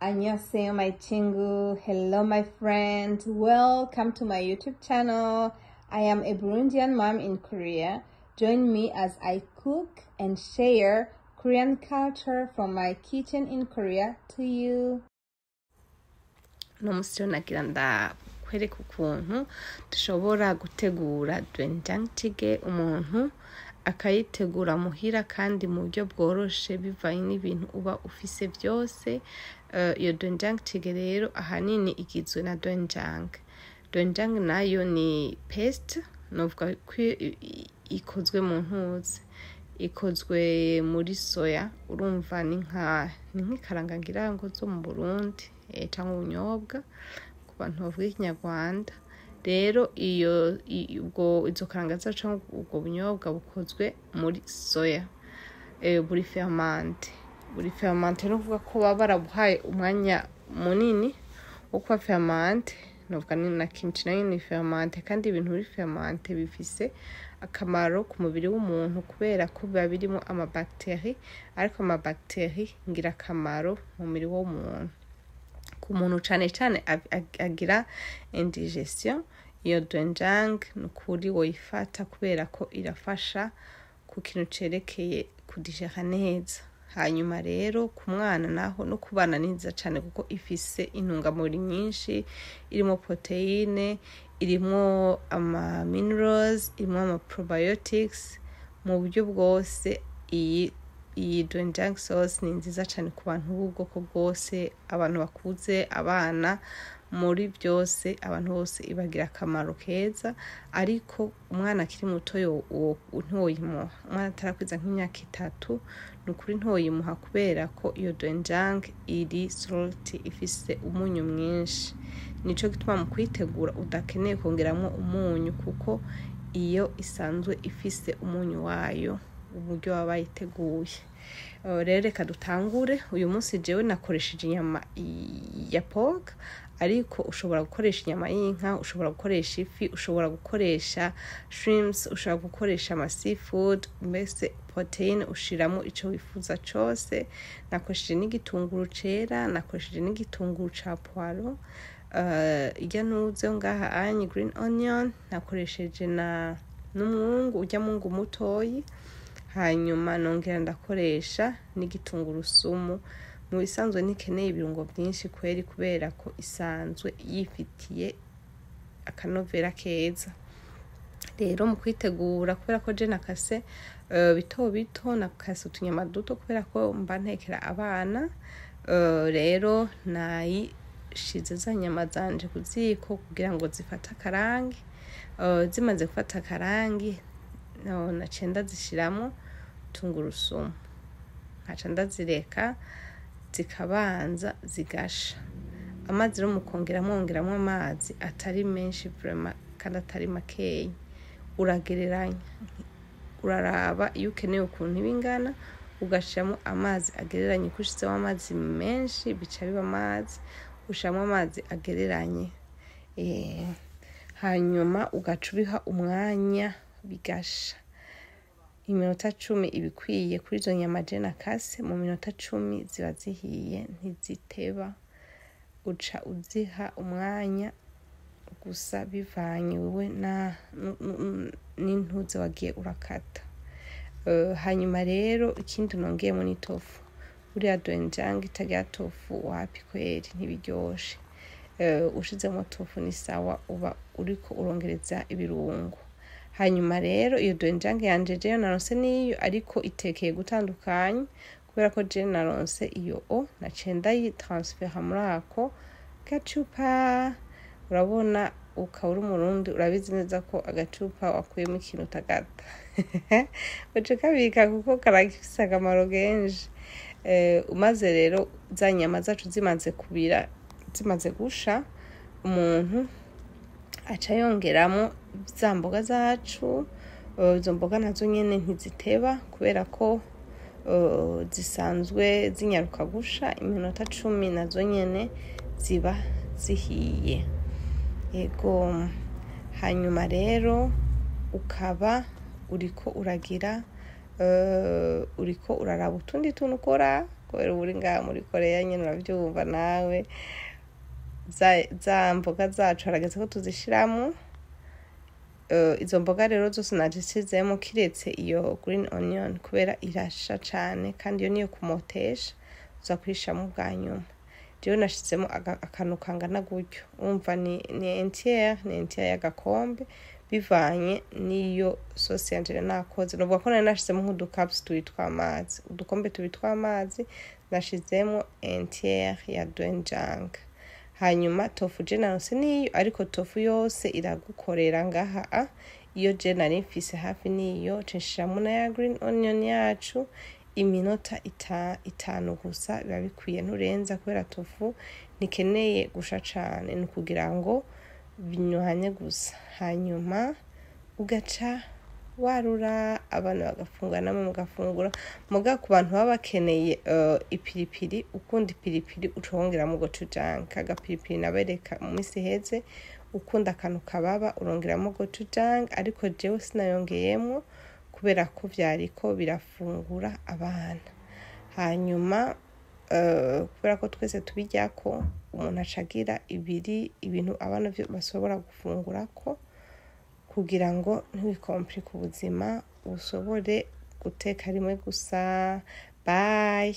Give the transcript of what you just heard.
안녕하세요, my 친구. Hello, my friend. Welcome to my YouTube channel. I am a Burundian mom in Korea. Join me as I cook and share Korean culture from my kitchen in Korea to you. Uno musi rero nagira ndakwereka ukuntu dushobora gutegura doenjang-jjigae, umuntu akayitegura muhira kandi mu buryo bworoshe bivanye n'ibintu uba ufise vyose. Iyo doenjang-jjigae rero ahanini igizwe na doenjang. Doenjang nayo ni paste, novuga ko ikozwe mu ntuzi, ikozwe muri soya. Urumva ni nk'ikaranga ngira ngo zo mu Burundi, canke ubunyobwa ku bantu bavuga ikinyarwanda. Rero iyo ubwo izo karanga zacu canke ubwo bunyobwa bukozwe muri soya, buri fermenté. Buri fermenté ni ukuvuga ko baba barabuhaye umwanya munini wo kuba fermenté. Novuga ni na kimchi nayo ni fermenté, kandi ibintu biri fermenté bifise akamaro ku mubiri w'umuntu kubera ko biba birimo amabactéries, ariko amabactéries ngirakamaro mu mubiri w'umuntu. Ku muntu cane cane agira indigestion, iyo doenjang ni ukuri woyifata kubera ko irafasha ku kintu cerekeye kudigérer neza. Hanyuma rero ku mwana naho no ku bana ni nziza cane kuko ifise intungamubiri nyinshi, irimo poroteyine, irimwo ama minerals, irimwo ama probiotics. Mu buryo bwose iyi doenjang sauce ni nziza cane ku bantu b'ubwoko bwose, abantu bakuze, abana, muri byose abantu bose ibagira akamaro keza. Ariko umwana akiri muto ntiwoyimuha. Umwana atarakwiza nk'imyaka 3, ni ukuri ntiwoyimuha kubera ko iyo doenjang iri salty, ifise umunyu mwinshi. Nico gituma mu kuyitegura udakeneye kongeramwo umunyu, kuko iyo isanzwe ifise umunyu wayo uburyo baba bayiteguye. Rero reka dutangure. Uyu munsi jewe nakoresheje inyama ya pork, ariko ushobora gukoresha inyama y'inka, ushobora gukoresha ifi, ushobora gukoresha shrimps, ushobora gukoresha ama seafood, mbese protein ushiramo ico wifuza cose. Nakoresheje n'igitunguru cera, nakoresheje n'igitunguru ca poireau, irya nuze ngaha anye green onion, nakoresheje na n'umwungu, urya mwungu mutoyi. Hanyuma nongera ndakoresha n'igitungurusumu. Mu bisanzwe ntikeneye ibirungo byinshi kweri, kubera ko isanzwe yifitiye akanovera keza. Rero mu kwitegura, kubera ko je nakase bito bito, nakase utunyama duto kubera ko mba ntekera abana, rero nayishize za nyama zanje ku ziko kugira ngo zifate akarangi. Zimaze gufata akarangi, no, naciye ndazishiramo tungurusumu, nkaca ndazireka zikabanza zigasha. Amazi rero mukongera mwongeramo amazi atari menshi vraiment kandi atari makeyi, uragereranya, uraraba iyo ukeneye ukuntu iba ingana, ugashiramo amazi agereranye. Uko ushizemo amazi menshi bica biba amazi, ushiramo amazi agereranye. Hanyuma ugaca ubiha umwanya bigasha iminota 10 ibikwiye. Kuri izo nyama je nakase, mu minota 10 ziba zihiye, ntiziteba. Uca uziha umwanya gusa bivanye wewe na n'intuze wagiye urakata. Hanyuma rero ikindi nongeyemo ni tofu. Buriya doenjang itagira tofu wapi kweri, ntibiryoshe. Ushizemo tofu ni sawa, uba uriko urongereza ibirungo. Hanyuma rero iyo doenjang yanje jewe naronse niyo, ariko itekeye gutandukanye kubera ko je naronse iyo o naciye ndayitransfera muri ako gacupa. Urabona, ukaba uri Umurundi, urabizi neza ko agacupa wakuyemo ikintu utagata, uca ukabika kuko karafise akamaro kenshi. Umaze rero za nyama zacu zimaze kubira, zimaze gusha, umuntu aca yongeramo za mboga zacu. Izo mboga nazo nyene ntiziteba kubera ko zisanzwe zinyaruka gusha, iminota 10 nazo nyene ziba zihiye. Yego, hanyuma rero ukaba uriko uragira, uriko uraraba utundi tuntu ukora. Kubera uba uri ngaha muri Korea nyene, uravyumva nawe. Za mboga zacu harageze ko tuzishiramo. Izo mboga rero zose nazishizemo kiretse iyo green onion, kubera irasha cane, kandi iyo niyo kumotesha, uza kuyishiramo bwa nyuma. Jewe nashizemo akantu kangana gutyo, umva ni un tiers, ni un tiers y'agakombe, bivanye n'iyo sosi yanje nari nakoze. Novuga ko nari nashizemo nk'uducups tubiri tw'amazi, udukombe tubiri tw'amazi, nashizemo un tiers ya doenjang. Hanyuma tofu je naronse niyo, ariko tofu yose iragukorera ngaha. A iyo je nari mfise hafi niyo nshiramo na ya green onion yacu. Iminota 5 gusa biba bikwiye, nturenza, kubera tofu ntikeneye gusha cane, ni ukugira ngo binywanye gusa. Hanyuma ugaca warura, abana bagafungura, namwe mugafungura. Muga ku bantu baba bakeneye ipiripiri, ukunda ipiripiri uca wongeramo gochujang, kagapiripiri nabereka mu minsi iheze. Ukunda akantu kababa urongeramo gochujang, ariko jewe sinayongeyemo kubera ko vyariko birafungura abana. Hanyuma kubera ko twese tubiryako, umuntu acagira ibiri ibintu abana bashobora gufungurako, kugira ngo ntibicomplique ubuzima, ushobore guteka rimwe gusa. Bye.